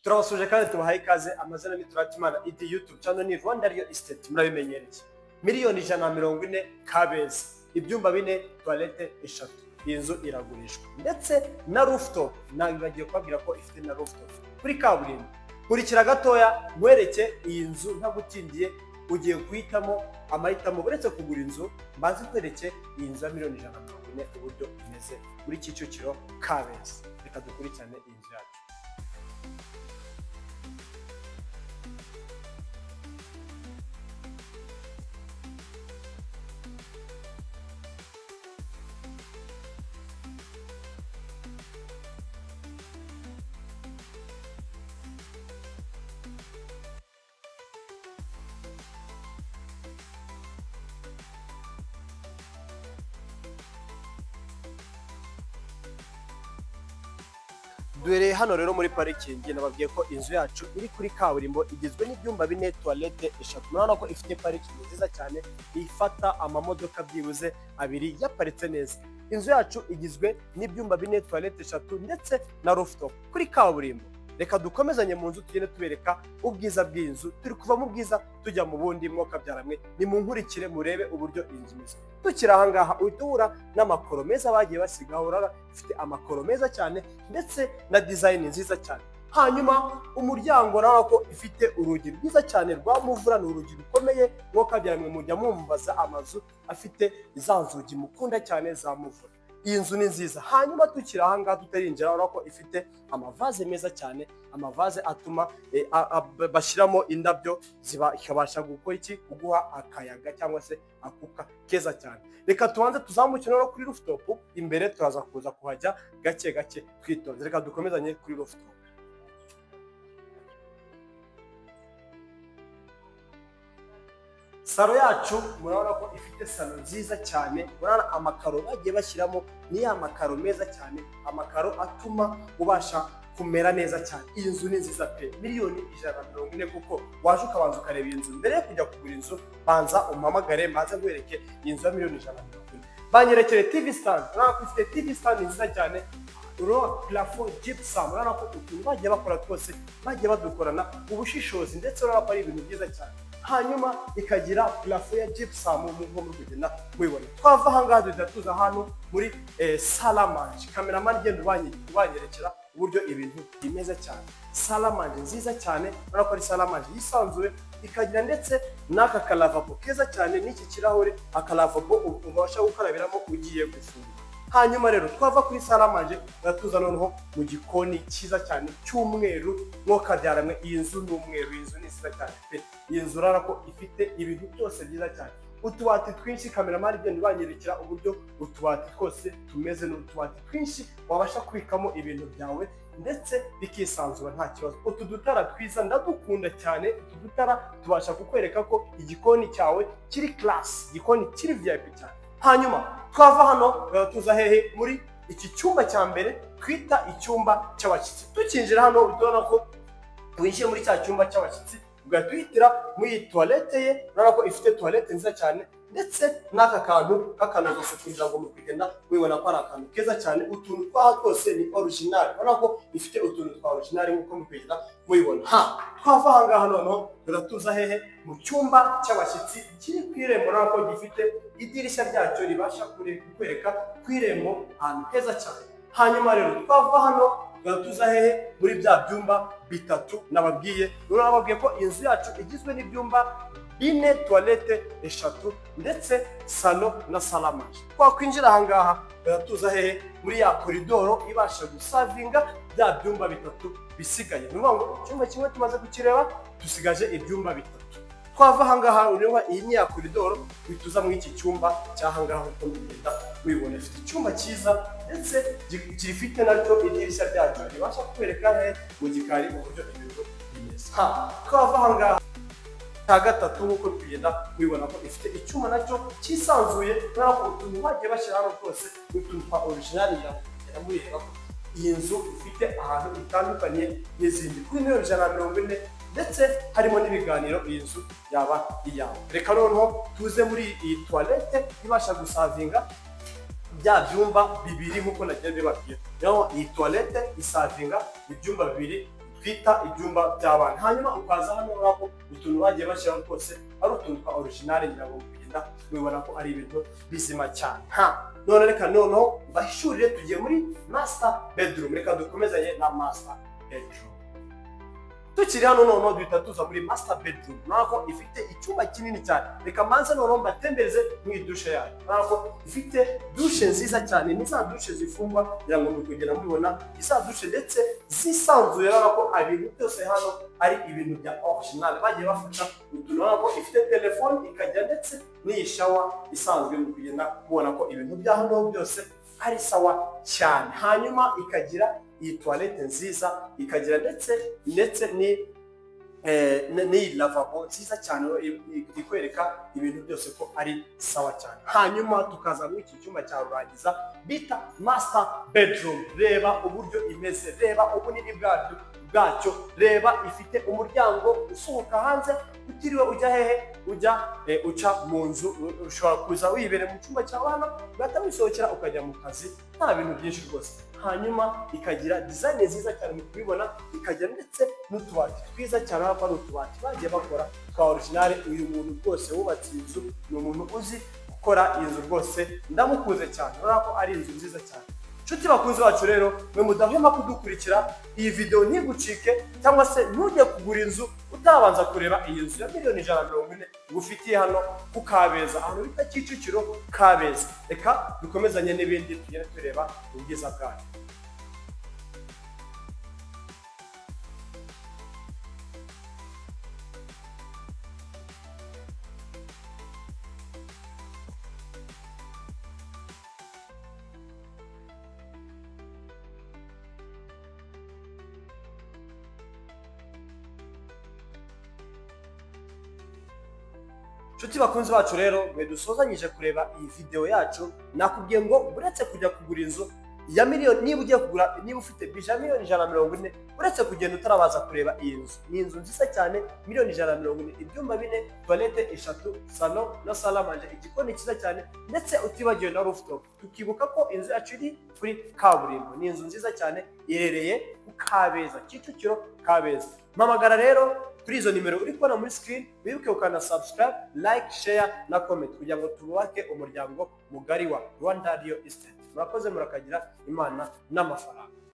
Turabasuje kandi tubahaye ikaze. Amazina ni Turatimana Idi, YouTube channel ni Rwanda Real Estate. Murabimenyereye. 140,000,000, Kabeza, ibyumba bine, toilette eshatu. Iyi nzu iragurishwa ndetse na rooftop. Nagiye kubabwira ko ifite na rooftop kuri kaburimbo. Kurikira gatoya nkwereke iyi nzu ntagutindiye. Ugiye guhitamo amahitamo. Uretse kugura inzu, mbanze kwereke iyi nzu ya 140,000,000 uburyo imeze muri Kicukiro, Kabeza. Reka dukurikirane iyi nzu yacu. Duhereye hano rero muri parikingi. Nababwiye ko inzu yacu iri kuri kaburimbo, igizwe n'ibyumba bine, toilette eshatu. Murabona ko ifite parikingi nziza cyane, ifata amamodoka byibuze abiri yaparitse neza. Inzu yacu igizwe n'ibyumba bine, toilette eshatu ndetse na rooftop kuri kaburimbo. Reka dukomezanye mu nzu, tugende tubereka ubwiza bw'iyi nzu. Turi kuva mu bwiza tujya mu bundi. Mwokabyaramwe, ni mu nkurikire murebe uburyo iyi nzu imeze. Tukiri aha ngaha uhita uhura n'amakoro meza bagiye basigaho. Urabona ifite amakoro meza cyane ndetse na design nziza cyane. Hanyuma umuryango, urabona ko ifite urugi rwiza cyane rwa muvura. Ni urugi rukomeye. Mwokabyaramwe, mujya mumbaza amazu afite za nzugi mukunda cyane za muvura. Iyi nzu ni nziza. Hanyuma tukiri aha ngaha, tutarinjira, urabona ko ifite amavaze meza cyane, amavaze atuma bashyiramo indabyo ziba ikabasha gukora iki? Kuguha akayaga cyangwa se akuka keza cyane. Reka tubanze tuzamuke noneho kuri rooftop. Imbere turaza kuza kuhajya gake gake twitonze. Reka dukomezanye kuri rooftop. Salo yacu, murabona ko ifite salo nziza cyane. Murabona amakaro bagiye bashyiramo ni ya makaro meza cyane, amakaro atuma ubasha kumera neza cyane. Iyi nzu ni nziza pe! 140,000,000. Kuko waje ukabanza ukareba iyi nzu mbere yo kujya kugura inzu. Banza umpamagare, mbanze nkwereke iyi nzu ya 140,000,000. Banyerekere TV stand. Urabona ko ifite TV stand nziza cyane. Urabona plafond gypsum. Urabona ko utuntu bagiye bakora twose bagiye badukorana ubushishozi, ndetse urabona ko ari ibintu byiza cyane. Hanyuma ikagira plafond ya gypsum nk'uko muri kugenda mubibona. Twava aha ngaha duhita tuza hano muri salle à manger. Cameraman, genda ubanyerekera uburyo ibintu bimeze cyane. Salle à manger nziza cyane. Urabona ko ari salle à manger yisanzuye, ikagira ndetse n'aka kalavabo keza cyane n'iki kirahure, akalavabo ubasha gukarabiramo ugiye gufungura. Hanyuma rero twava kuri salle à manger, tuza noneho mu gikoni cyiza cyane cy'umweru. Mwokabyaramwe, iyi nzu ni umweru. Iyi nzu ni nziza cyane pe! Iyi nzu urabona ko ifite ibintu byose byiza cyane, utubati twinshi. Cameraman, igenda ubanyerekera uburyo utubati twose tumeze. Ni utubati twinshi wabasha kubikamo ibintu byawe ndetse bikisanzura nta kibazo. Utu dutara twiza ndadukunda cyane. Utu dutara tubasha kukwereka ko igikoni cyawe kiri class, igikoni kiri VIP cyane. Hanyuma twava hano tuza hehe? Muri iki cyumba cya mbere twita icyumba cy'abashyitsi. Tukinjira hano urabona ko winjiye muri cya cyumba cy'abashyitsi, ugahita uhitira muri iyi toilette ye. Urabona ko ifite toilette nziza cyane ndetse n'aka kantu k'akanozasuku, kugira ngo mu kugenda wibona ko ari akantu keza cyane. Utuntu twaha twose ni original. Urabona ko ifite utuntu twa original nk'uko muri kugenda mubibona. Ha, twava aha ngaha noneho tuza hehe? Mu cyumba cy'abashyitsi kiri ku irembo. Urabona ko gifite idirishya ryacyo ribasha kukwereka ku irembo, ahantu heza cyane. Hanyuma rero twava hano tuza hehe? Muri bya byumba bitatu nababwiye. Rero nababwiye ko inzu yacu igizwe n'ibyumba bine, toilette eshatu ndetse salo na salle à manger. Twakwinjira aha ngaha tuza hehe? Muri ya koridoro ibasha gusavinga bya byumba bitatu bisigaye. Ni ukuvuga ngo icyumba kimwe tumaze kukireba, dusigaje ibyumba bitatu. Twava aha ngaha, ureba iyi ni ya koridoro, uhita uza muri iki cyumba cy'aha ngaha. Uko mugenda mubibona, ifite icyumba cyiza ndetse gifite naryo idirishya ryacyo ribasha kukwereka he? Mu gikari, uburyo ibintu bimeze. Ha, twava aha ngaha cya gatatu, nk'uko tugenda mubibona ko ifite icyuma nacyo cyisanzuye. Urabona ko utuntu bagiye bashyira hano twose ni utuntu twa original. Kugenda mubireba ko iyi nzu ifite ahantu itandukanye n'izindi. Kuri 140,000,000 ndetse harimo n'ibiganiro, iyi nzu yaba iyawe. Reka noneho tuze muri iyi toilette ibasha gusavinga bya byumba bibiri nk'uko nagiye mbibabwira. Naho iyi toilette isavinga ibyumba bibiri. Twita ibyumba by'abana. Hanyuma ukaza hano, urabona ko utuntu bagiye bashyiraho twose ari utuntu twa original. Ngira ngo kugenda mubibona ko ari ibintu bizima cyane. Ha, none reka noneho mbahishurire, tugiye muri master bedroom. Reka dukomezanye na master bedroom. Tukiri hano noneho duhita tuza muri master bedroom. Urabona ko ifite icyumba kinini cyane. Reka mbanze noneho mbatembereze mu idushe yayo. Urabona ko ifite dushe nziza cyane, ni za dushe zifungwa, kugira ngo muri kugenda mubibona, ni za dushe ndetse zisanzuye. Urabona ko ibintu byose hano ari ibintu bya original, bagiye bafata utuntu. Urabona ko ifite telefone, ikajya ndetse n'iyi shower isanzwe. Muri kugenda mubona ko ibintu bya hano byose ari sawa cyane. Hanyuma ikagira iyi toilette nziza, ikagira ndetse ni n'iyi lavabo nziza cyane, ikwereka ibintu byose ko ari sawa cyane. Hanyuma tukaza muri iki cyumba cya rurangiza bita master bedroom. Reba uburyo imeze, reba ubunini bwacyo, reba ifite umuryango usohoka hanze utiriwe ujya hehe, ujya uca mu nzu. Ushobora kuza wibereye mu cyumba cyawe hano, ugahita wisohokera ukajya mu kazi, nta bintu byinshi rwose. Hanyuma ikagira design nziza cyane mu kubibona, ikagira ndetse n'utubati twiza cyane. Urabona ko ari utubati bagiye bakora twa original. Uyu muntu rwose wubatse iyi nzu ni umuntu uzi gukora iyi nzu rwose, ndamukunze cyane. Urabona ko ari inzu nziza cyane. Nshuti bakunzi bacu rero, mwe mudahwema kudukurikira, iyi video ntigucike, cyangwa se ntujye kugura inzu utarabanza kureba iyi nzu ya miliyoni 140 ngufitiye hano ku Kabeza, ahantu bita Kicukiro Kabeza. Reka dukomezanye n'ibindi, tugende tureba ubwiza bwayo. Nshuti bakunzi bacu rero, mwe dusozanyije kureba iyi video yacu, nakubwiye ngo uretse kujya kugura inzu ya miliyoni, niba ugiye kugura, niba ufite budget ya miliyoni 140, uretse kugenda utarabaza kureba iyi nzu. Ni inzu nziza cyane, miliyoni 140, ibyumba bine, toilette eshatu, salon na salle à manger, igikoni cyiza cyane, ndetse utibagiwe na rooftop. Tukibuka ko inzu yacu iri kuri kaburimbo. Ni inzu nziza cyane, iherereye ku Kabeza, Kicukiro Kabeza. Mpamagara rero kuri izo nimero uri kubona muri screen. Wibuke ukanda subscribe, like, share na comment kugira ngo tubake umuryango mugari wa Rwanda Real Estate. Murakoze, murakagira Imana n'amafaranga.